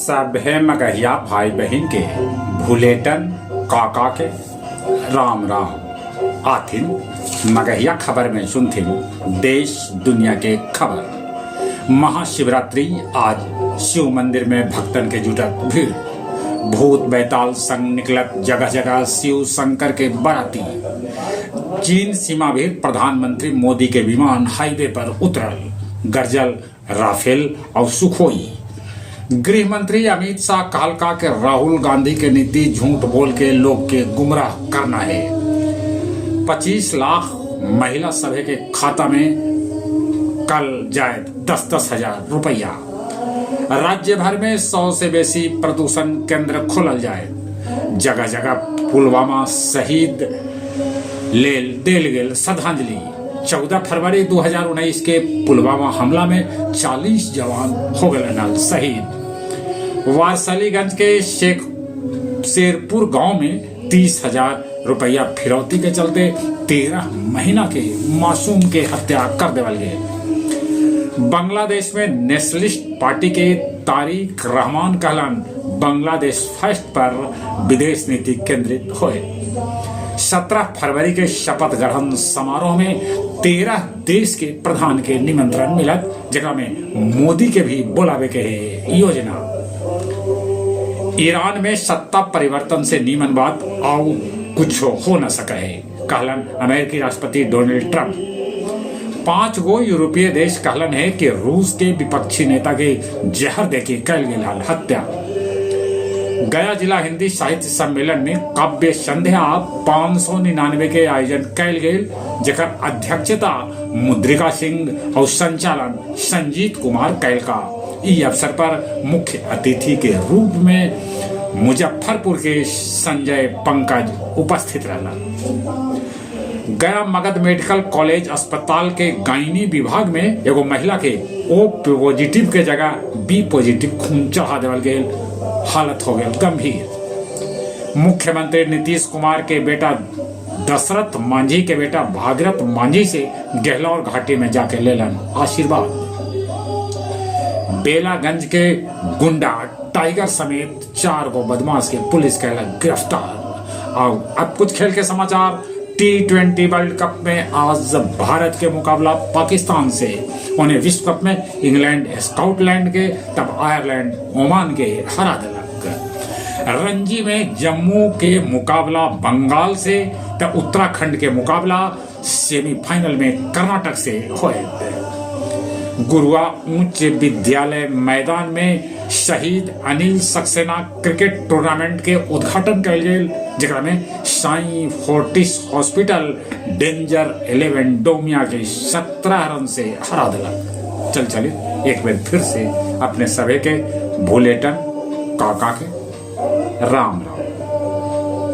सभे मगहिया भाई बहिन के भुलेटन काका के राम राम। आथिन मगहिया खबर में सुनथिन देश दुनिया के खबर। महाशिवरात्रि आज शिव मंदिर में भक्तन के जुटत भीड़। भूत बैताल संग निकलत जगह जगह शिव शंकर के बराती। चीन सीमा भी प्रधानमंत्री मोदी के विमान हाईवे पर उतरल, गरजल राफेल और सुखोई। गृह मंत्री अमित शाह कहलका के राहुल गांधी के नीति झूठ बोल के लोग के गुमराह करना है। 25 लाख महिला सभे के खाता में कल जाए 10-10 हजार रुपया। राज्य भर में 100 से बेसी प्रदूषण केंद्र खोलल जाए। जगह जगह पुलवामा शहीद लेल देल गेल श्रद्धांजलि। 14 फरवरी 2019 के पुलवामा हमला में 40 जवान हो गए शहीद। वारसलीगंज के शेख शेरपुर गांव में 30,000 रुपया फिरौती के चलते 13 महीना के मासूम के हत्या कर देवल गए। बांग्लादेश में नेशनलिस्ट पार्टी के तारिक रहमान कहलन बांग्लादेश फर्स्ट पर विदेश नीति केंद्रित होए। 17 फरवरी के शपथ ग्रहण समारोह में 13 देश के प्रधान के निमंत्रण मिलत, जेकरा में मोदी के भी बुलावे के है योजना। ईरान में सत्ता परिवर्तन से नीमन बात आउ कुछ हो न सके है, कहलन अमेरिकी राष्ट्रपति डोनाल्ड ट्रंप। 5 गो यूरोपीय देश कहलन है कि रूस के विपक्षी नेता के जहर देके कैल गेल हत्या। गया जिला हिंदी साहित्य सम्मेलन में काव्य संध्या 599 के आयोजन कैल गेल, जेकर अध्यक्षता मुद्रिका सिंह और संचालन संजीत कुमार कैल का। ई अवसर पर मुख्य अतिथि के रूप में मुजफ्फरपुर के संजय पंकज उपस्थित रहला। गया मगध मेडिकल कॉलेज अस्पताल के गायनी विभाग में एगो महिला के ओ पॉजिटिव के जगह बी पॉजिटिव खून चढ़ा देवल गेल, हालत हो गया गंभीर। मुख्यमंत्री नीतीश कुमार के बेटा दशरथ मांझी के बेटा भागीरथ मांझी से गहलौर घाटी में जाके लेलन आशीर्वाद। बेलागंज के गुंडा टाइगर समेत 4 गो बदमाश के पुलिस कैलक गिरफ्तार। और अब कुछ खेल के समाचार। T20 world cup में आज भारत के मुकाबला पाकिस्तान से, उन्हें विश्व कप में इंग्लैंड स्कॉटलैंड के तब आयरलैंड ओमान के हरा दिलक। रणजी में जम्मू के मुकाबला बंगाल से तब उत्तराखंड के मुकाबला सेमीफाइनल में कर्नाटक से होए। गुरुआ उच्च विद्यालय मैदान में शहीद अनिल सक्सेना क्रिकेट टूर्नामेंट के उद्घाटन कैल गेल, जेकरा में साई फोर्टिस हॉस्पिटल डेंजर 11 डोमिया के 17 रन से हरा दिलक। चल चले एक बार फिर से अपने सभे के भुलेटन काका के राम राम।